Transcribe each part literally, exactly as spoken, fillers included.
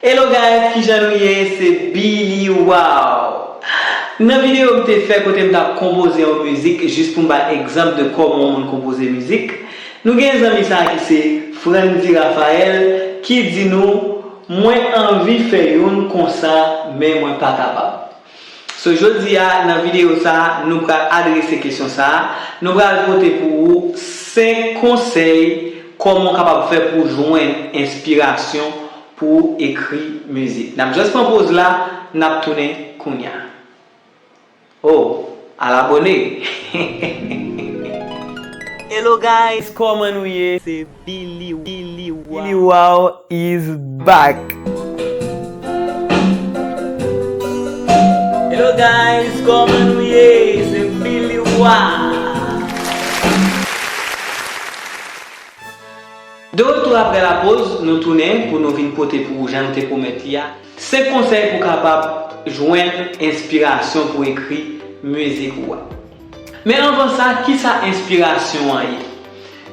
Hello guys, kijan nou ye? Se Billy Wow. Nan videyo m te fè kote m t ap konpoze yon mizik, jis pou m bay egzanp de kòman yon moun konpoze mizik, nou gen zanmi sa a ki se Frandy Raphael ki di nou, mwen anvi fè youn konsa, men mwen pa kapab. So, jodi a, nan videyo sa a, nou pral adrese kesyon sa a. Nou pral pote pou ou senk konsèy kòman w kapab fè pou w jwenn enspirasyon pou w ekri mizik. N ap just pran poz la, n ap tounen kounye a. Oh, al abone! Hello guys, kòman nou ye? Se Billy, Billy Wow. Billy Wow is back. Hello guys, kòman nou ye? Se Billy Wow. De retour après la pause, nou tounen pou nou vin pote pou ou jan nou te pwomèt li a. Senk konsèy pou w kapab jwenn enspirasyon pou ekri mizik ou a. Men anvan sa, kisa enspirasyon an ye?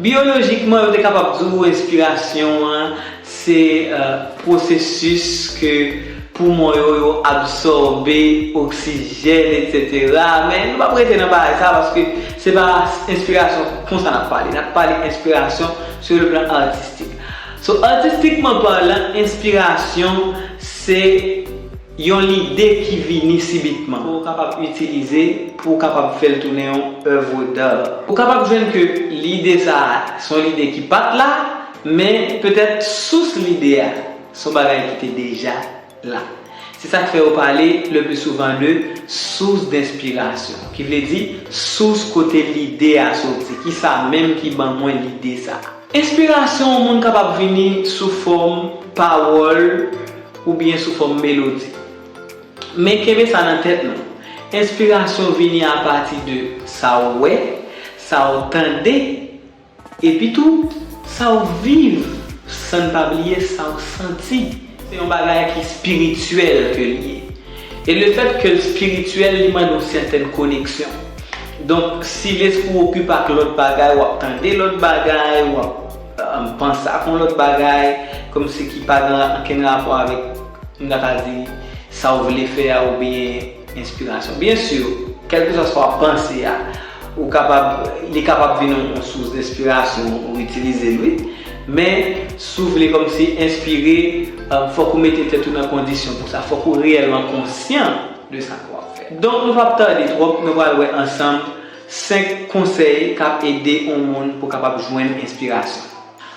Biyolojikman, yo te kapab di w enspirasyon an se, eh, pwosesis ke poumon yo, yo absòbe oksijèn, etsetera. Men nou p ap rete nan bagay sa, paske se pa enspirasyon konsa n ap pale. N ap pale enspirasyon sur le plan artistique. So, artistikman palan, enspirasyon se yon lide ki vini sibitman, ke w kapab itilize pou w kapab fè l tounen yon œuvre d'art. Ou kapab jwenn ke lide sa a se yon lide ki pa t la, men petèt sous lide a se yon bagay ki te deja la. Se sa k fè yo pale le plus souvent de source d'inspiration, ki vle di sous kote lide a soti, kisa menm ki ban mwen lide sa a. Enspirasyon yon moun kapab vini sou fòm pawòl oubyen sou fòm melodi. Men kenbe sa nan tèt nou. Enspirasyon vini apati de sa w wè, sa w tande, epi tou, sa w viv, san n pa bliye sa w santi. Se yon bagay ki espirityèl ke l ye. E lefèt ke l espirityèl, li mande yon sètèn koneksyon. Donk, si lespri w okipe ak lòt bagay, w ap tande lòt bagay, w ap, um, panse ak yon lòt bagay, kòmsi ki pa gen ankenn rapò avèk, m ta ka di, sa w vle fè a oubyen enspirasyon. Byen si, kèlkeswa sa w ap panse a, ou kapab, li kapab vin yon, yon sous denspirasyon, ou itilize l, wi. Men, si w vle kòmsi enspire, eh, fòk ou mete tèt ou nan kondisyon pou sa. Fòk ou reyèlman konsyan de sa ke w ap fè. Donk, nou p ap tande twòp, nou pral wè ansanm senk konsèy k ap ede yon moun pou kapab jwenn enspirasyon.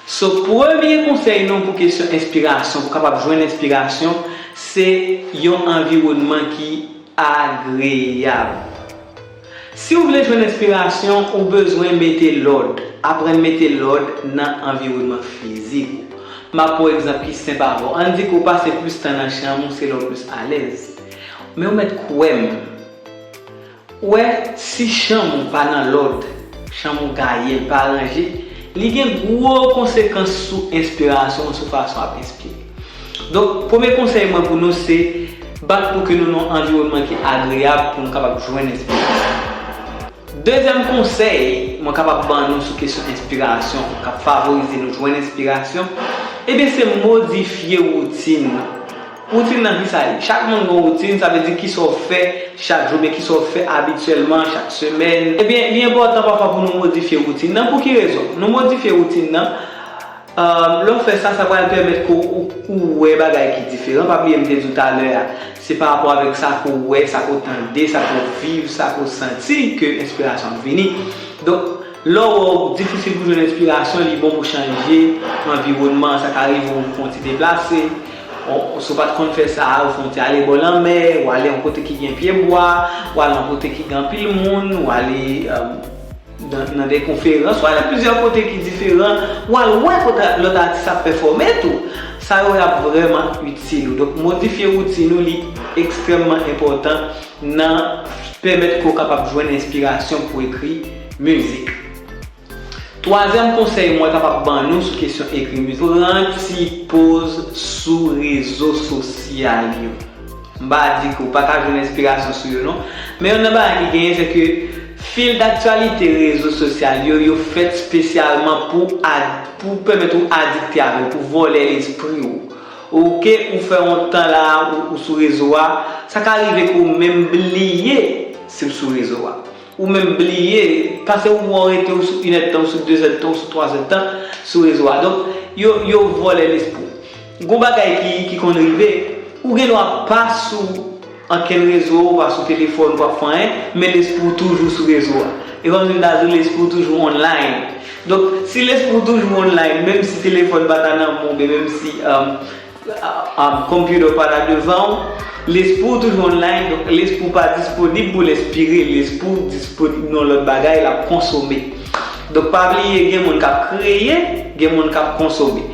So, premye konsèy nou pou kesyon enspirasyon, pou kapab jwenn enspirasyon, se yon anviwònman ki agreyab. Si w vle jwenn enspirasyon, ou bezwen mete lòd. Aprann mete lòd nan anviwònman fizik ou. M ap pran yon egzanp ki senp avè w. Ann di ke w pase plis tan nan chanm ou, se la w plis alèz. Men w mèt kwè m, ou wè, si chanm ou pa nan lòd, chanm ou gaye, l pa ranje, li gen gwo konsekans sou enspirasyon w, sou fason w ap enspire. Donk, premye konsèy mwen pou nou se bat pou ke nou nan yon anviwònman ki agreyab pou nou kapab jwenn enspirasyon. Dezyèm konsèy mwen kapab ban nou sou kesyon enspirasyon, k ap favorize nou jwenn enspirasyon, ebyen, se modifye woutin nou. Woutin nan, kisa l ye? Chak moun gen yon woutin, sa vle di kisa w fè chak jou, oubyen kisa w fè abityèlman, chak semèn. Ebyen, li enpòtan pafwa pou nou modifye woutin nan. Pou ki rezon? Nou modifye woutin nan, um, lè w fè sa, sa pral pèmèt ke w, ou, ou wè bagay ki diferan. Pa bliye m te di w talè a, se pa rapò avèk sa ke w wè, sa ke w tande, sa ke w viv, sa ke w santi ke enspirasyon ap vini. Donk, lè w wè w difisil pou jwenn enspirasyon, li bon pou chanje anviwònman. Sa ka rive w fè yon ti deplase. Ou, si w pa t konn fè sa, ou fè yon ti ale bò lanmè, ou ale yon kote ki gen pyebwa, ou ale yon kote ki gen anpil moun, ou ale, um, nan, nan de konferans, ou ale plizyè kote ki diferan, ou al wè kote lòt atis ap pèfòme tou. Sa yo y ap vrèman itil ou. Donk, modifye woutin ou, li ekstrèmman enpòtan nan pèmèt ke w kapab jwenn enspirasyon pou ekri mizik. Twazyèm konsèy mwen kapab ban nou sou kesyon ekri mizik, pran ti poz sou rezo sosyal yo. M pa di ke w pa ka jwenn enspirasyon sou yo non, men youn nan bagay ki genyen, se ke fil daktyalite rezo sosyal yo, yo fèt espesyalman pou ad-, pou pèmèt ou adikte avè yo, pou vòlè lespri w. Ok, ou fè yon tan la, ou, ou sou rezo a, sa ka rive ke ou menm bliye si w sou rezo a. Ou menm bliye, pase yon mwa w rete, ou sou inèdtan, ou sou dezèdtan, ou sou twazèdtan sou rezo a. Donk, yo, yo vòlè lespri w. Gon bagay ki, ki konn rive, ou gen dwa pa sou ankenn rezo, ou pa sou telefòn, ou pa fè anyen, men lespri w toujou sou rezo a. E kòmsi m ta di w, lespri w toujou online. Donk, si lespri w toujou online, menm si telefòn pa ta nan men w, oubyen menm si, um, um, computer pa la devan w, lespri w toujou online, donk lespri w pa disponib pou l enspire, lespri w disponib nan lòt bagay, l ap konsome. Donk, pa bliye, gen moun k ap kreye, gen moun k ap konsome.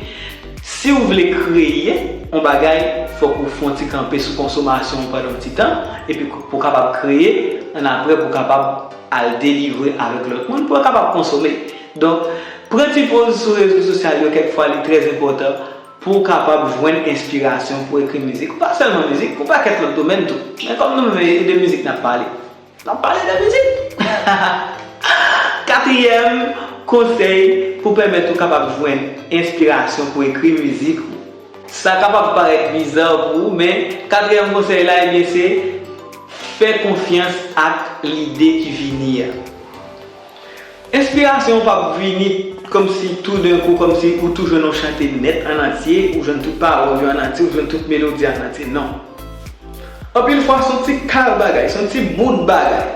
Si w vle kreye yon bagay, fòk ou fè yon ti kanpe sou konsomasyon w pandan yon ti tan, epi pou w kapab kreye, annapre pou w kapab al delivre avèk lòt moun, pou yo kapab konsome. Donk, pran ti poz sou rezo sosyal yo, kèk fwa li trè enpòtan pou w kapab jwenn enspirasyon pou ekri mizik. Ou pa sèlman mizik, pou pakèt lòt domèn tou. Men kòm nou menm, e de mizik n ap pale. N ap pale de mizik. Katriyèm konsèy pou pèmèt ou kapab jwenn enspirasyon pou ekri mizik ou. Sa kapab parèt biza pou ou, men katriyèm konsèy la, ebyen, se fè konfyans ak lide ki vini a. Enspirasyon w p ap vini kòmsi toudenkou, kòmsi ou tou jwenn yon chante nèt an antye, ou jwenn tout pawòl yo an antye, ou jwenn tout melodi an antye. Non. Anpil fwa, se yon ti kal bagay, se yon ti bout bagay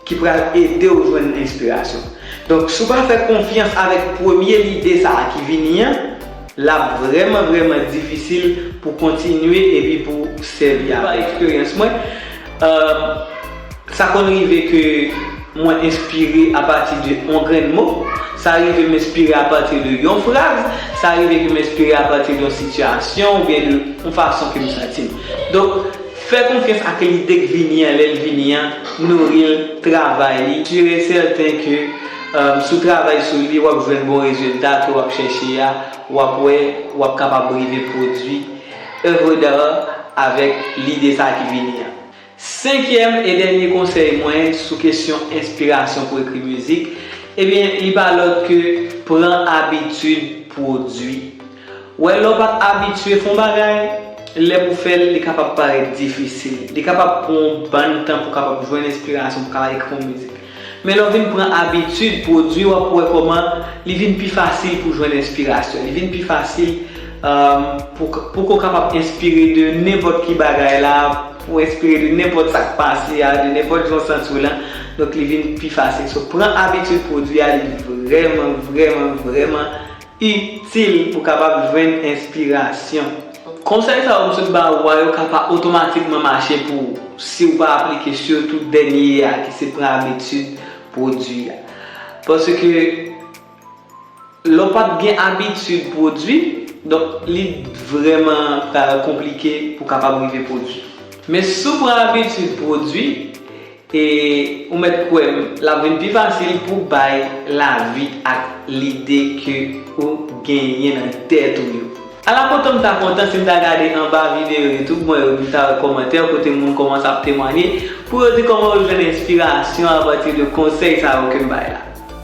ki pral ede w jwenn enspirasyon. Donk, si w pa fè konfyans avèk premye lide sa a ki vini an, l ap vrèman, vrèman difisil pou kontinye epi pou sèvi avè l. Pa eksperyans mwen, euh, sa konn rive ke mwen enspire apati de yon grenn mo, sa rive m enspire apati de yon fraz, sa rive ke m enspire apati de yon sitiyasyon oubyen de yon fason ke m santi m. Donk, fè konfyans ak lide k vini an, lè l vini an, nouri l, travay li. Sûr et certain ke, euh, si w travay sou li, w ap jwenn bon rezilta ke w ap chèche a, w ap wè, w ap kapab rive pwodui èv d'art avèk lide sa ki vini an. Senkyèm e dènye konsèy mwen sou kesyon enspirasyon pou ekri mizik, ebyen, li pa lòt ke pran abitid pwodui. Wè, lè w pa t abitye fè yon bagay, lè pou w fè l, li kapab parèt difisil. Li kapab pran w yon bann tan pou w kapab jwenn enspirasyon, pou w kapab ekri yon mizik. Men lè w vin pran abitid pwodui, w ap wè kòman li vin pi fasil pou w jwenn enspirasyon. Li vin pi fasil, um, pou, pou w kapab enspire de nenpòt ki bagay la, pou w enspire de nenpòt sa k pase a, de nenpòt jan w santi w lan. Donk, li vin pi fasil. So, pran abitid pwodui a, li vrèman, vrèman, vrèman itil pou w kapab jwenn enspirasyon. Konsèy sa yo m sot ba ou a, yo ka pa otomatikman mache pou ou si w pa aplike sitou dènye a, ki se pran abitid pwodui a. Paske lè w pa t gen abitid pwodui, donk li vrèman pral konplike pou w kapab rive pwodui. Men si w pran abitid pwodui, e ou mèt kwè m, l ap vin pi fasil pou w bay lavi ak lide ke ou genyen nan tèt ou yo. Ala kontan m ta kontan si m ta gade anba videyo YouTube mwen yo, m ta wè kòmantè kote moun kòmanse ap temwanye pou yo di kòman yo jwenn enspirasyon apati de konsèy sa yo ke m bay la.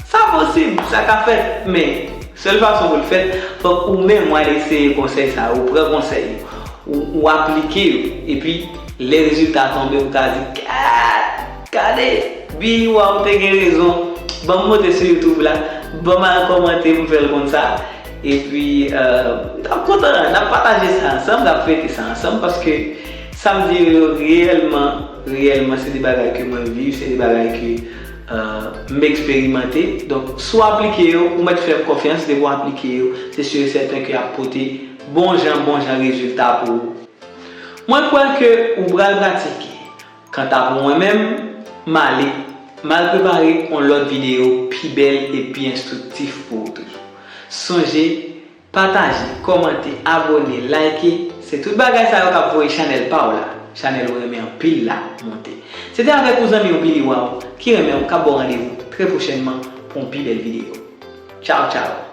Sa posib, sa ka fèt, men sèl fason pou l fèt, fòk ou menm w al eseye konsèy sa yo, ou pran konsèy yo, ou, ou aplike yo, epi lè rezilta tonbe, ou ka di, "Gad, gade, Billy Wow te gen rezon, ban m monte sou YouTube la, ban m al kòmante, m fè l konn sa." Epi, euh, n ap kontan, n ap pataje sa ansanm, n ap fete sa ansanm, paske sa m di yo, yo reyèlman, reyèlman, se de bagay ke mwen viv, se de bagay ke, euh, m eksperimante. Donk, si w aplike yo, ou mèt fè m konfyans, depi w aplike yo, se si e sèten ke y ap pote bon jan, bon jan rezilta pou ou. Mwen kwè ke ou pral pratike. Kanta pou mwen menm, m ale, m al prepare yon lòt videyo pi bèl e pi enstriktif pou ou toujou. Sonje, pataje, kòmante, abòne, like, se tout bagay sa yo k ap voye chanèl pa w la, chanèl ou renmen anpil la, monte. Se te avèk ou zanmi w Billy Wow ki renmen w k ap ba w randevou trè pwochènman pou yon pi bèl videyo. Tchaw, tchaw!